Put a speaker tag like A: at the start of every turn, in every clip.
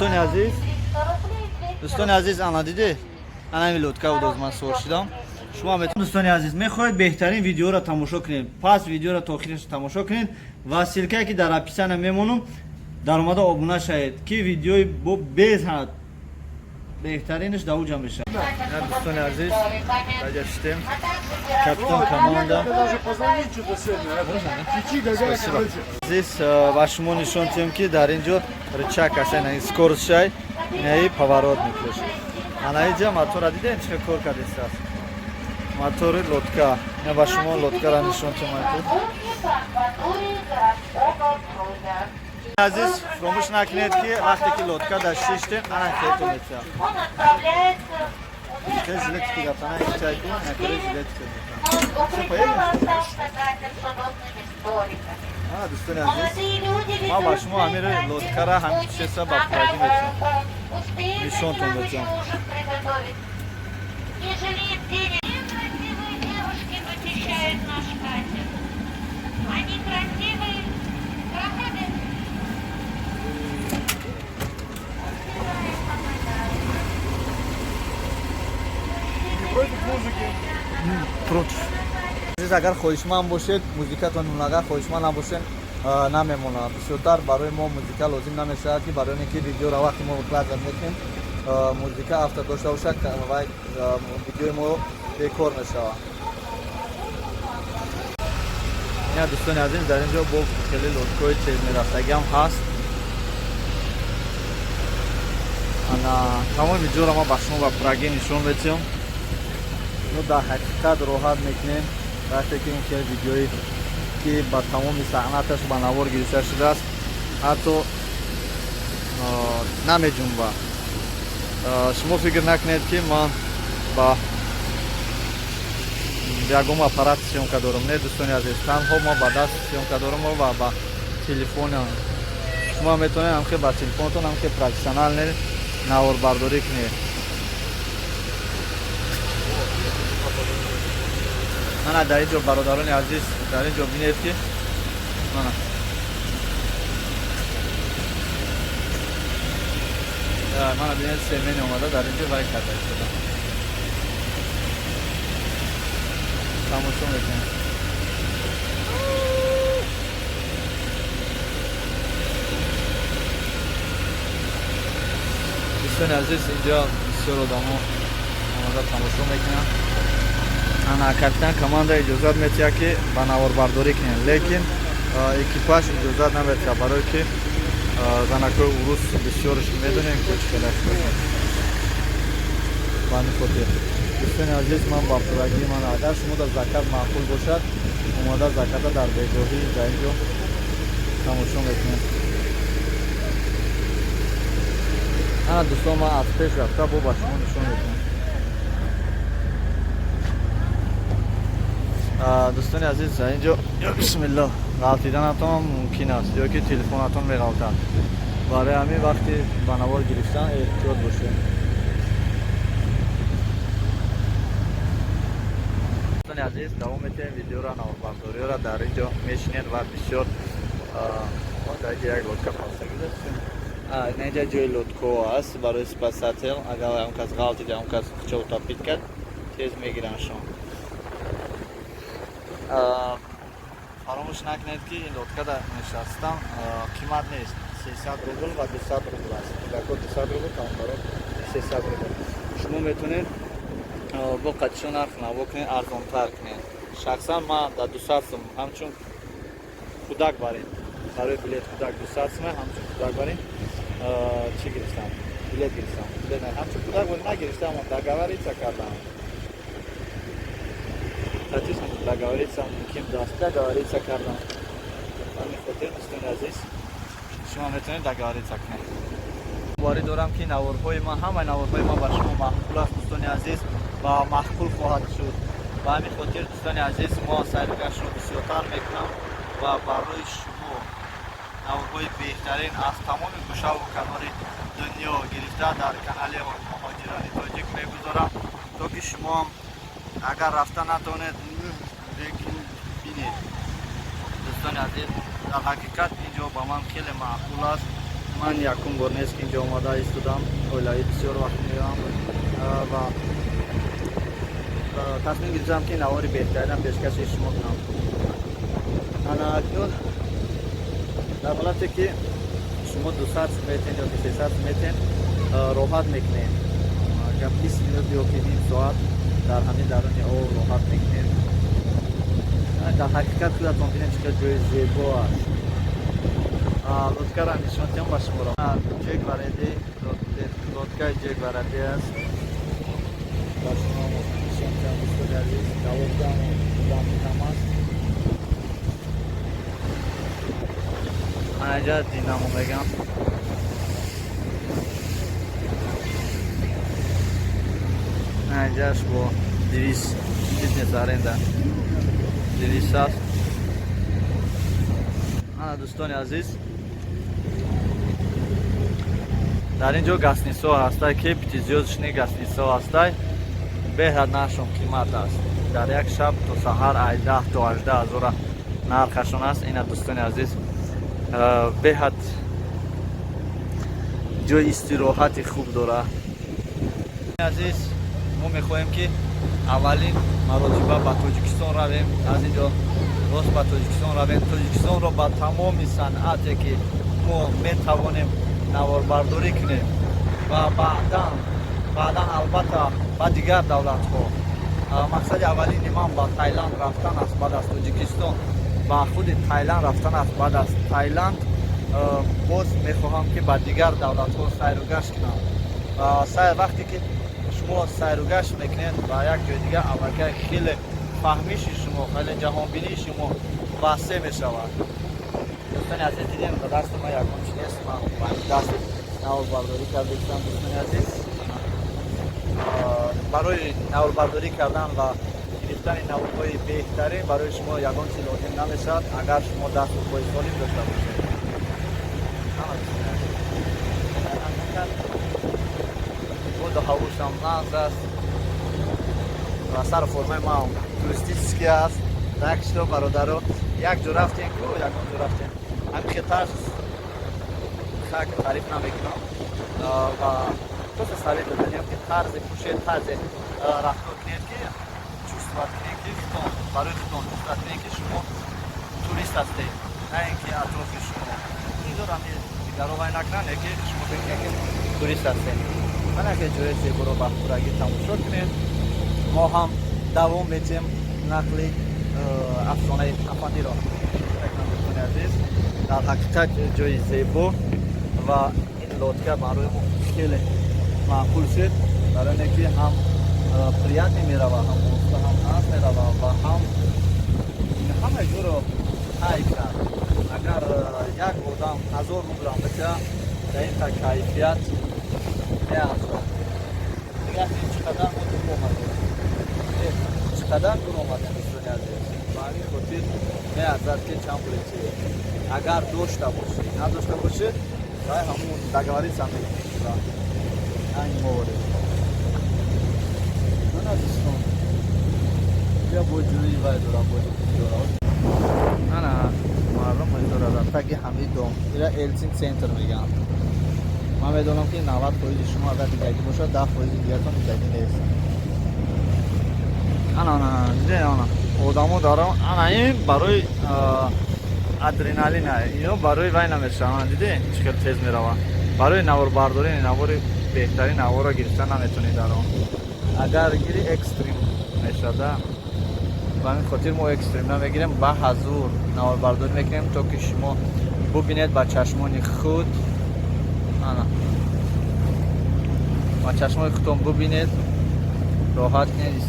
A: Дӯстони азиз, дӯстони азиз, ана дидед, ана ин лодка буд, оз ман сувор шудам. Шумо дӯстони азиз, мехоҳед беҳтарин видеоро тамошо кунед, пас видеоро то охираш тамошо кунед ва ссылка е ки дар описания мемонам, даромада обуна шавед, ки видеои бо безҳад беҳтаринаш дар уҷа мешавад. Дӯстони азиз, даҷа шитем, капитан команда. Азиз, ба шумо нишон тиҳем, ки дар ин ҷо рычаг аст, ин скорость шай, инаи поворотник ш. Ана иҷа мотора дидем, чӣ кор кардистааст мотори лодка. Ина ба шумо лодкара нишон тиҳем. Азиз, фуромӯш накунед, ки вақте ки лодка дар шиштем, ана хелтон метиҳад хел жилетки гафтана чайку накаре жилетки. Дӯстони азиз, ман ба шумо ҳамиро лодкара ҳамин чеса ба пурагӣ метиҳам, нишонтон метиҳам.
B: Не жалеет денег. Красивые девушки посещают наш катер. Они красивые, проходят. Успеваем помогать.
C: Не против музыки?
A: Против. Азиз, агар хоҳишманд бошед, музикатон, агар хоҳишманд набошед, намемонад. Бисёртар барои мо музика лозим намешавад, ки барои ин ки видеоро вақте мо выкладывать мекунем, музика авто дошта бошад ва видеои мо бекор мешавад. Ина, дӯстони азиз, дар ин ҷо бо хеле лодкои тез мерафтагиам ҳаст. Ана тамоми видеоро ман ба шумо ба пурагӣ нишон метиҳам. Ну, дар ҳақиқат роҳат мекунем, вақте ки ин хел видеое ки ба тамоми саҳнаташ ба навор гирифта шудааст, ҳатто намеҷунба. Шумо фикр накунед, ки ман ба ягон аппарат съёмка дорам. Не, дӯстони азиз, танҳо ма ба даст съёмка дорам ва ба телефонам. Шумо метавонед ҳамхел ба телефонатон ҳамхел профессиональный наворбардорӣ кунед. Мана дар ин ҷо, бародарони азиз, дар ин ҷо бинед, ки мана мана бинед, семени омада дар ин ҷо вай карда истода, тамошо мекунем. Дӯстони азиз, инҷо бисёр одамо омада тамошо мекунанд. Ана капитан команда иҷозат метиҳад, ки ба наворбардорӣ кунем, лекин экипаж иҷозат наметиҳад, барое ки занакҳои урус бисёрш медонем, ки чӣ хел аст. Ба ҳамин хотир, дӯстони азиз, ман ба пурагӣ ман, агар шумо дар закат маъқул бошад, омада заката дар бегоҳӣ дар ин ҷо тамошо мекунем. Ана, дӯстон, ман аз пеш рафта бо ба шумо нишон медиҳам. Дӯстони азиз, ин ҷо, бисмилло, ғалтиданатон мумкин аст ё ки телефонатон меғалтад. Барои ҳамин вақти ба навор гирифтан эҳтиёт бошед. Дӯстони азиз, давом метиҳем видеоро, наворбардориёро. Дар ин ҷо мешинед ва бисёр дар инҷо як лодка пастагидаст. Инҷа ҷои лодко аст барои спасатель. Агар он кас ғалтид, он кас хуча утопить кард, тез мегирандшон. Фаромӯш накунед, ки ин лодка дар нишастан қимат нест: 300 рубл ва 200 рубл аст. Кӯдако 200 рубл, калондаро 300 рубл. Шумо метавонед бо қатишо нарх наво кунед, арзонтар кунед. Шахсан ман дар 200 сум ҳамчун кӯдак барем, барои билет кӯдак 200 сум, ҳамчун кӯдак барем чӣ гирифтам, билет гирифтам. Билет ҳамчун кӯдак нагирифтам, договориться кардам. Договориться мумкин даст, договориться кардам. Ҳамин хотир, дӯстони азиз, шумо метавонед договориться кунед. Боварӣ дорам, ки наворҳои ман, ҳамаи наворҳои ман ба шумо маъқул аст, дӯстони азиз, ва маъқул хоҳад шуд. Ба ҳамин хотир, дӯстони азиз, мо сайру гаштро бисёртар мекунам ва барои шумо наворҳои беҳтарин аз тамоми гӯшаву канори дунё гирифта дар канали Муҳоҷирони Тоҷик мегузорам, то ки шумоам агар рафта натавонед, лекин бинед. Дӯстони азиз, дар ҳақиқат ин ҷо ба ман хеле маъқул аст. Ман якум бор нест, ки инҷо омада истодам. Оилавӣ бисёр вақт меоям ва тасмим гирифтам, ки навори беҳтаринам пешкаши шумо кунам. Ана акнун дар ҳолате ки шумо 200 метен ё ки 300 метен, роҳат мекунед. Агар 20 минут ё ки ним соат дар ҳамин даруни об роҳат мекунед. Дар ҳақиқат худатон бинед, чӣ қадр ҷои зебо аст. Лодкаро нишон диҳам ба шуморо. Ҷек Вареди, лодкаи Ҷек Варади аст. Ба шумо нишон диҳам, дӯстони азиз. Дар лодка одам кам аст. Анаҷа динамо мегам. Анаҷаш бо 200 фитнес аренда 200 аст. Ана, дӯстони азиз, дар ин ҷо гостиницаҳо ҳастай, ки пятизвёздочный гостиницаҳо ҳастай. Беҳад нархшон қимат аст. Дар як шаб то саҳар ай 10 то 18 ҳазора нархашон аст. Ина, дӯстони азиз, беҳад ҷои истироҳати хуб дорад. Азиз, мо мехоҳем, ки аввалин маротиба ба Тоҷикистон равем. Аз ин ҷо рост ба Тоҷикистон равем. Тоҷикистонро ба тамоми санъате, ки мо метавонем, наворбардорӣ кунем ва баъдан албатта ба дигар давлатҳо. Мақсади аввалини ман ба Тайланд рафтан аст. Баъд аз Тоҷикистон ба худи Тайланд рафтан аст. Баъд аз Тайланд боз мехоҳам, ки ба дигар давлатҳо сайру гашт кунам. Сайр, вақте ки шумо сайру гашт мекунед ба як ҷои дигар, аллакай хеле фаҳмиши шумо, хеле ҷаҳонбинии шумо васеъ мешавад. Дӯстони азиз, дидем, ба дасти ман ягон чи нест. Ман ба даст наворбардорӣ кардастам. Дӯстони азиз, барои наворбардорӣ кардан ва гирифтани наворҳои беҳтарин барои шумо ягон чи лозим намешавад, агар шумо дасту пои солим дошта бошед. Ҳама, дӯстони азиз, дар ҳақиқат боду ҳавошам нағз аст ва сару формаи ман туристический аст. Так что, бародаро, як ҷо рафтем ку, ягон ҷо рафтем, ҳамин хел хак таъриф намекунам ва просто совет доданем, ки тарзе пӯшед, тарзе рафтор кунед, ки чувствовать кунед, ки худтон, барои худтон чувствовать кунед, ки шумо турист ҳастед, на ин ки атрофи шумо инзор ҳами дигаро вай накунанд, ки шумо фикр кунед, ки турист ҳастед. Ман яке ҷои зеборо ба пуррагӣ тамошо кунед. Мо ҳам давом метиҳем нақли афсонаи афандиро. Дӯстони азиз, дар ҳақиқат ҷои зебо ва ин лодка барои мо хеле маъқул шуд, барои оне ки ҳам приятный мерава, ҳам оста, ҳам нағз мерава ва ҳам ҳама ҷоро тай кард. Агар як одам 1000 рублам битя, дар ин та кайфият меарзад. Дигар чӣ қадар мо дур омадем, чӣ қадар дур омадем, дӯстони азиз. Ба ҳамин хотир меарзад, ки чанд пуле чи агар дошта бошӣ, надошта бошӣ, вай ҳамун договориться мекунем. Ани моворед. Ман, азизон, я бо ҷои вай дорам, бо дора. Ана мардум дора дар таги ҳамин дом. Ира Елсин Центр мегӯянд. Ман медонам, ки 90% шумо агар дидагӣ бошад, 10% дигаратон дидагӣ нест. Ана, ана, дидед, ана одамо дарам. Ана ин барои адреналин, ино барои вай намешаванд. Диде, чӣ хел тез мераванд. Барои наворбардорӣ, навори беҳтарин наворро гирифта наметонӣ дар он. Агар гири, экстрим мешада. Ба ҳамин хотир мо экстрим намегирем, ба ҳазур наворбардорӣ мекунем, то ки шумо бубинед ба чашмони худ. Ана, ба чашмони худтон бубинед, роҳат кунед.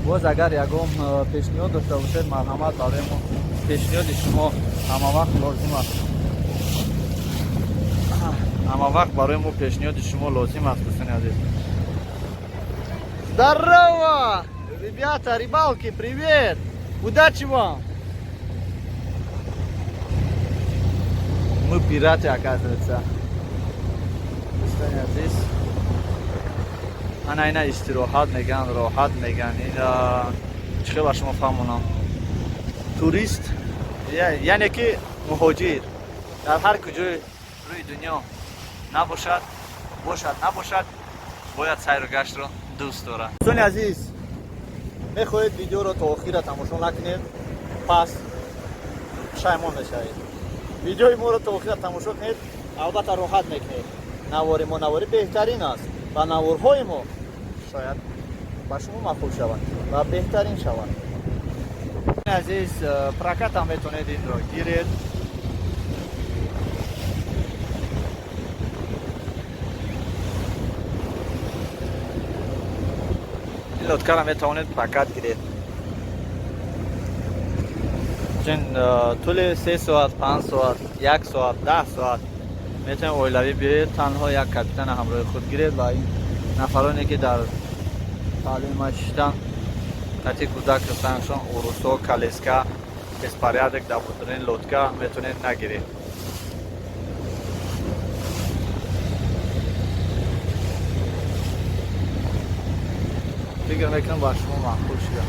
A: Боз агар ягон пешниҳод дошта бошед, марҳамат, барои мо пешниҳоди шумо ҳамавақт лозим аст. Ҳамавақт барои мо пешниҳоди шумо лозим аст, дӯстони азиз. Здорово, ребята, рыбалки, привет, удачи вам! Мы пираты, оказывается. Дӯстони азиз, ана ина истироҳат меган, роҳат меган. Ина чӣ хел ба шумо фаҳмонам? Турист, яъне ки муҳоҷир дар ҳар куҷои Рӯи дунё набошад, бошад, набошад, бояд сайру гаштро дӯст дорад. Дӯстони азиз, мехоҳед видеоро то охира тамошо накунед, пас пушаймон мешавед. Видеои моро то охира тамошо кунед, албатта роҳат мекунед. Навори мо навори беҳтарин аст ва наворҳои мо шояд ба шумо маъқул шаванд ва беҳтарин шаванд. Азиз, прокатам метавонед инро гиред. Ин лодкаро метавонед прокат гиред. Чун тӯли 3 соат, 5 соат, 1 соат, 10 соат метавонед оилавӣ биёед, танҳо як капитана ҳамроҳи худ гиред ва ин нафароне ки дар таълими ма шиштан қати кӯдак ҳастандшон, урусо, коляска, беспорядок дар бурдани лодка метавонед нагиред. Фикр мекунам, ба шумо маъқул шуда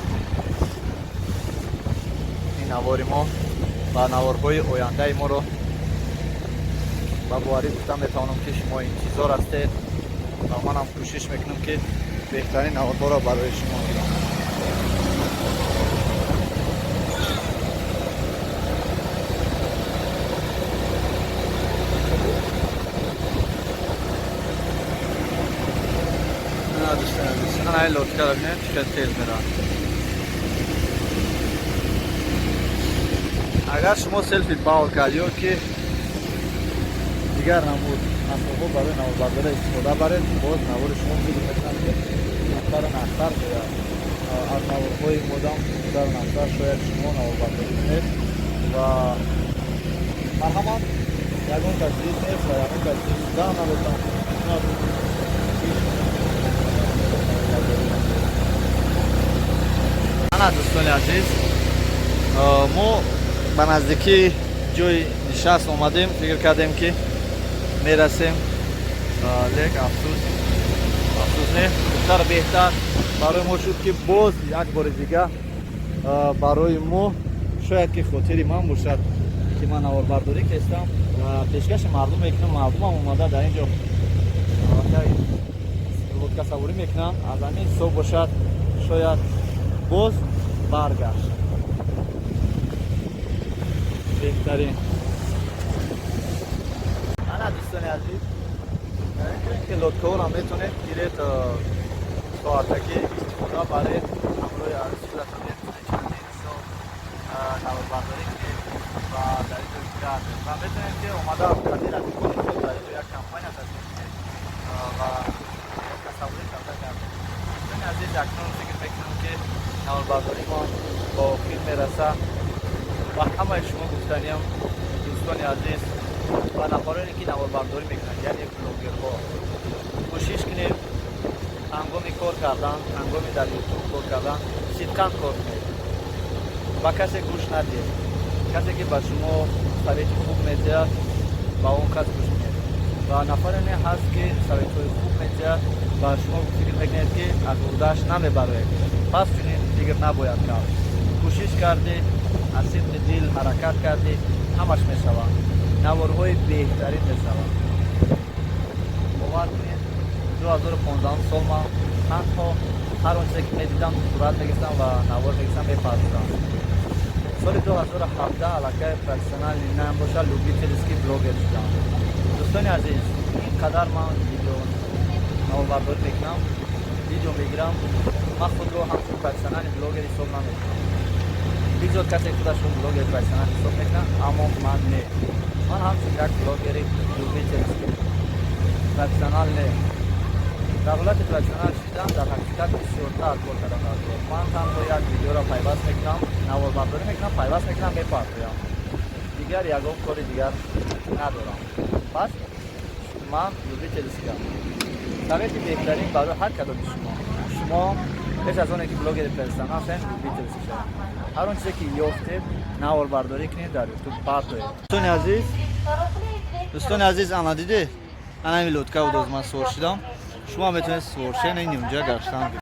A: ин навори мо ва наворҳои ояндаи моро. Ба боварӣ гуфта метавонам, ки шумо интизор ҳастед ва манам кӯшиш мекунам, ки беҳтарин наворҳоро барои шумо гирам. Дӯстони азиз, ана ин лодкаро бинед, чӣ қадр тез меравад. Агар шумо селфи палка ё ки дигар намуд асбобҳо барои наворбардорӣ истифода баред, боз навори шумо фикр мекунам, ки нахтару нахтар меояд. Аз наворҳои модам хубтару нахтар шояд шумо наворбардорӣ кунед ва марҳамат, ягон кас зид нест ва ягон кас зид шуда наметавонад. Ана, дӯстони азиз, мо ба наздикии ҷои нишаст омадем. Фикр кардем, ки мерасем, лек афсӯс, афсӯс не, хубтар, беҳтар барои мо шуд, ки боз як бори дига барои мо шояд ки хотири ман бошад, ки ман наворбардорӣ кестам ва пешкаши мардум мекунам. Мардумам омада дар ин ҷо лодкасаворӣ мекунанд. Аз ҳамин ҳисоб бошад, шояд боз баргашт беҳтарин. Ана, дӯстони азиз, ки лодкаҳоро метавонед гиред, соатакӣ истифода баред, ҳамроҳи арӯси метавонед чандин сол наворбардорӣ кунед ва дар ин ҷо гардед ва метавонед, ки омада қати рафиқони худ дар ин ҷо як компания ташкил кунед ва тасаввурӣ карда гардед. Дӯстони азиз, акнун фикр мекунам, ки наворбардории мо ба охир мерасад. Ва ҳамаи шумо гуфтаниям, дӯстони азиз ва нафароне, ки наворбардорӣ мекунанд, яъне блогерҳо, кӯшиш кунем ҳангоми кор кардан, ҳангоми дар Ютуб кор кардан сидқан кор кунед, ба касе гӯш надиҳед. Касе ки ба шумо совети хуб медиҳад, ба он кас гӯш кунед. Ва нафаре ҳаст, ки советҳои хуб медиҳад ва шумо фикр мекунед, ки аз уҳдааш намебароед. Пас чунин фикр набояд кард. Кӯшиш кардӣ, аз сидқи дил ҳаракат кардӣ, ҳамаш мешавад, наворҳои беҳтарин мешавад. Бовар кунед, 2015 сол ман танҳо ҳар он чизе ки медидам, сурат мегирифтам ва навор мегирифтам, мепартофтам. Соли 2017 аллакай профессиональный нам боша, любительский блогер шудам. Дӯстони азиз, ин қадар ман видео наворбардорӣ мекунам, видео мегирам, ман худро ҳамчун профессиональный блогер ҳисоб намекунам. Бигзор касе худашро блогери профессионал ҳисоб мекунад, аммо ман не. Ман ҳамчун як блогери любительский, профессионал не. Дар ҳолати профессионал шидан дар ҳақиқат бисёртар кор кардан даркор. Ман танҳо як видеоро пайваст мекунам, наворбардорӣ мекунам, пайваст мекунам, мепартоям, дигар ягон кори дигар надорам. Пас ман любительскиам. Совети беҳтарин барои ҳар кадоми шумо: шумо пеш аз оне ки блогери профессионал шавед, любительский шавед. Ҳар он чизе ки ёфтед, наворбардорӣ кунед, дар Ютуб партоед. Дӯстони азиз, дӯстони азиз, ана диде, ана ҳамин лодка буд, оз ман сувор шудам. Шумо метавонед сувор шавед, ин инҷа гаштан.